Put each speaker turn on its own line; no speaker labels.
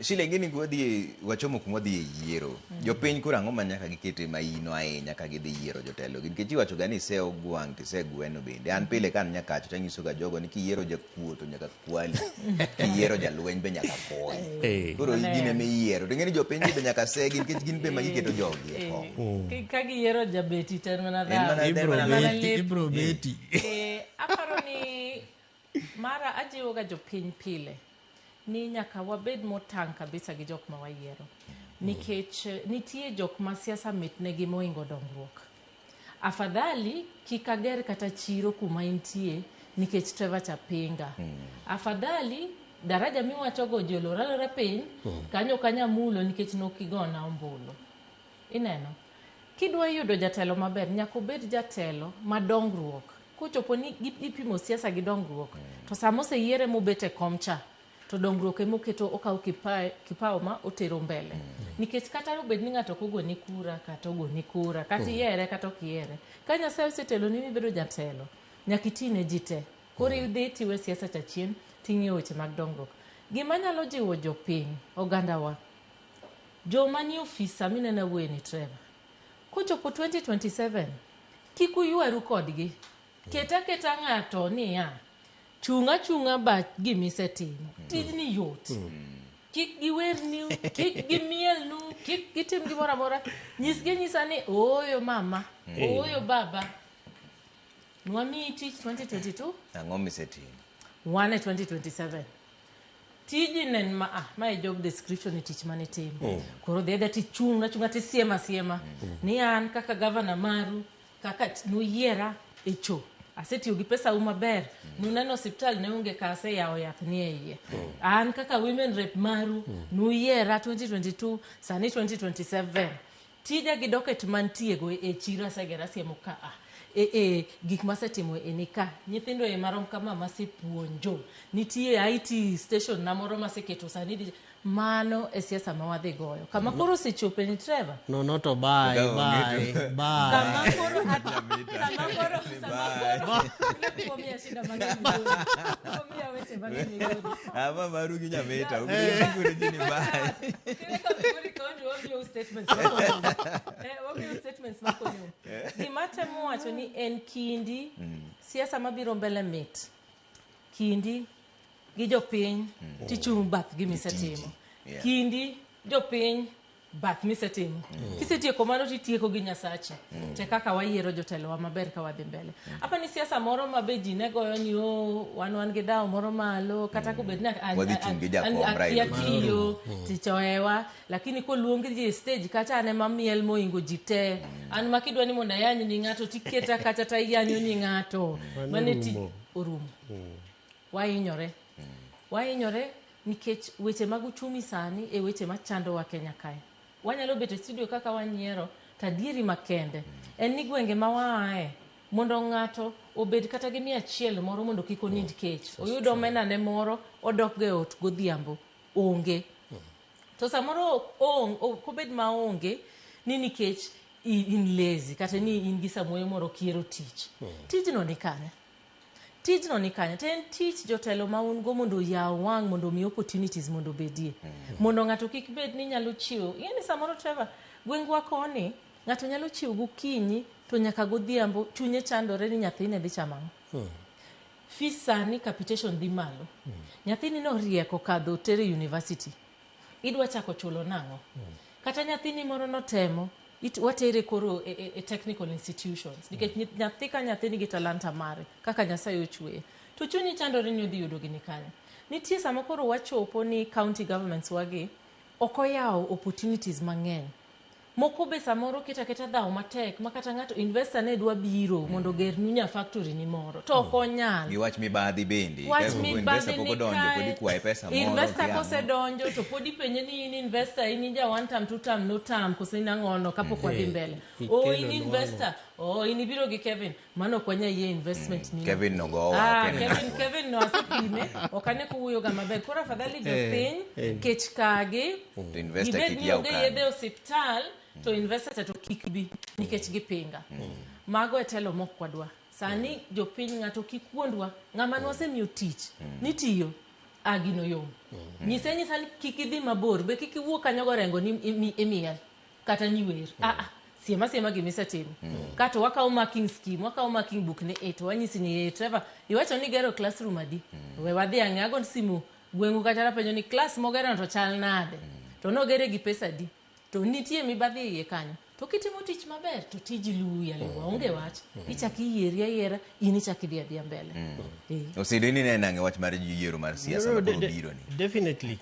Sheila, ing'e ni wadhi wachomo kuma wadhi e yiero. Jopiny koro ang'o ma nyaka gikete maino ahinya ka gidhi yiero jotelo gi? Nikech iwacho ga ni iseyo gwang' to isegweno bende. An pile ka an Nyakacha to anyiso ga jogo ni kiyiero jakuo to nyaka kwali. Kiyiero jalweny be nyaka kony. Koro gin ema iyiero. To ing'e ni jopiny gi be nyaka segi nikech gin be ma giketo jogi e kom.
Ka giyiero jabeti to en mana
En mana-
dhawo.
en
Ibro
mana
Mana
beti,
lep.
ibro beti.
Aparo ni mara ajiwo ga jopiny pile ni nyaka wabed motang' kabisa gi jok ma wayiero nikech nitie jok ma siasa mitnegi moingo dongruok. Afadhali kik ager kata chiro kuma intie nikech Trevor cha pinga. Afadhali daraja miwachogo ji olor alora piny kanyo ok anyal mulo nikech nokigona ombulu. Ineno? Kidwa yudo jatelo maber nyaka obed jatelo ma dongruok. Kochopo ni ipimo siasa gi dongruok to sama oseyiere mobet e kom cha to dongruok ema oketo okawo kipawa ma otero mbele. Nikech kata obed ni ng'ato ok ogoni kura kata ogoni kura kata ihere kata ok ihere. Ka Nyasaye oseteloni mibedo jatelo nyaka iti ne ji te. Koro idhi tiwe siasa cha chien ting'iyo weche mag dongruok. Gima nyalo jiwo jopiny, ogandawa, joma nie ofis sama ineno awuoye ni Trevor, kochopo 2027 kik uywaru kodgi. Ket aketa ng'ato niya, chung' achung'a ba gimisetimo. Tijni yot. Kik giwerni, kik gimielnu, kik gitim gimoro amora. Nyisgi anyisa ni ooyo mama, ooyo baba. Nwamiyi tich 2022,
Ang'o misetimo?
wan e 2027. Tiji ne en ma ah, ma e job description e tich mane itimo. Koro dhi adhiya tichung' achung'a tisiema siema ni an kaka gavana maru kaka nuyiera e cho asetiyo gi pesa u maber nuneno osiptal ne onge ka aseyawo yath ni e iye an kaka women rep maru nuyiera 2022 sani 2027 tija gi docket mantie go e chiro asegero asiemo ka a e, e gik masetimo e ni ka nyithindo e marom kama masepuonjo nitie IT station na moro maseketo sani di mano e siasa ma wadhi goyo kama koro osechope ni Trevor
Nono to bye,
Kaka onge
bye,
to-
bye.
kama koro sama koro sama koro kuomia shida mang'eny Migori. Kuomia weche mang'eny Migori.
Ama maru gi Nyamita. Ubiro ji ni bye.
Kiweka Migori kaunti wamiyo statements makonyo. Wamiyo statements makonyo. Gima temo wacho ni en kindi siasa mabiro mbele mit. Kindi gi jopiny tichung' bath gimisetimo.
Yeah.
Kindi jopiny bath misetimo. Kisetieko mano titieko gi Nyasachi. Te kaka wayiero jotelowa maber ka wadhi mbele. Apa ni siasa moro ma be ji ne goyo ni o wan gi dhawo moro malo kata kobed ni
Wadhi chung' gi jakom
akia
Raila.
tiyo tich ohewa lakini koluong ji e stage kacha an ema miel moingo ji te. An ma kidwa ni mondo ayany ni ng'ato tiketa kacha to ayanyo ni ng'ato. Mane tich
orumo.
orumo. Wahinyore. Wahinyore nikech weche mag uchumi sani e weche machandowa Kenya kae. Wanyalo bet e studio kaka wanyiero to adieri makende en ni gwenge ma waaye mondo ng'ato obed kata gi 100 moro mondo kik onind kech. Oyud omena ne moro odok go e ot godhiambo. Onge. To samoro ok obed maonge ni nikech in lazy kata ni in gi samuoyo moro kiero tich. Tijno ni kanye? Tijno ni kanye? To en tich jotelo ma un go mondo oyaw wang' mondo omi opportunities mondo obedie. Mondo ng'ato kik bed ni nyalo chiwo. Ing'e ni samoro Trevor, gwengwa koni ng'ato nyalo chiewo gokinyi to nyaka godhiambo chunye chandore ni nyathine dhi chamo ang'o. Fees sani capitation dhi malo. Nyathini noriek okadho otere university. Idwa chako chulo nang'o? Kata nyathini moro notemo watere koro e technical institutions nikech nyathi ka nyathi nigi talanta mare kaka Nyasaye ochweye. To chunyi chandore ni odhi yudo gini kanyo. Nitie sama koro wachopo ni county governments wagi ok oyawo opportunities mang'eny. Moko be samoro keto aketa dhawo matek ma kata ng'ato investor ne dwa biro mondo ogernu nya factory ni moro to ok onyal.
Gi wach mibadhi bende.
Wach
Ka
mibadhi
investor pok
ni
odonjo, pod
kae.
ikwaye pesa moro.
Investor
kia ang'o.
kosedonjo to pod ipenje ni in investor in ja one term, two term, no term koso in ang'ono kapok wadhi mbele. Oh in
Ikelo
investor, oh in ibiro gi Kevin, mano ok wanyal yie investment ni.
Kevin no gowa,
Ah,
ok en
Kevin,
ng'atwa.
Kevin no asepime, ok ane kowuoyo ga maber. Koro afadhali jopiny kech kagi,
To investor
gibed
kik
ni
yaw
onge
kanyo.
yedhe e osiptal to investor cha to kik bi nikech gipinga. Mago e telo mok wadwa. Sani jopiny ng'ato kik wuondwa. Ng'ama nwasemiyo tich nitiyo. A gino yom. Nyise anyisa ni kik idhi mabor, be kik iwuo kanyo gorengo ni imiel kata ni wer. Ah ah, siema siema gima isetimo. Kato wakawo marking scheme, wakawo marking book ni e to wanyisi ni e Trevor, iwacho ni igero classroom adi? We wadhi ang'e ago simu gweng'u kacha tapenjo ni class mogero to chal nade? To nogere gi pesa adi? To nitie mibadhi e iye kanyo. To kitimo tich maber to tiji luwi aluwa, onge wach. Ichak iyieri ayiera, in ichak idhi adhiya mbele.
Osido in ineno nang'e wach mar yiero mar siasa
No,
ma koro
de-
biro ni?
Definitely.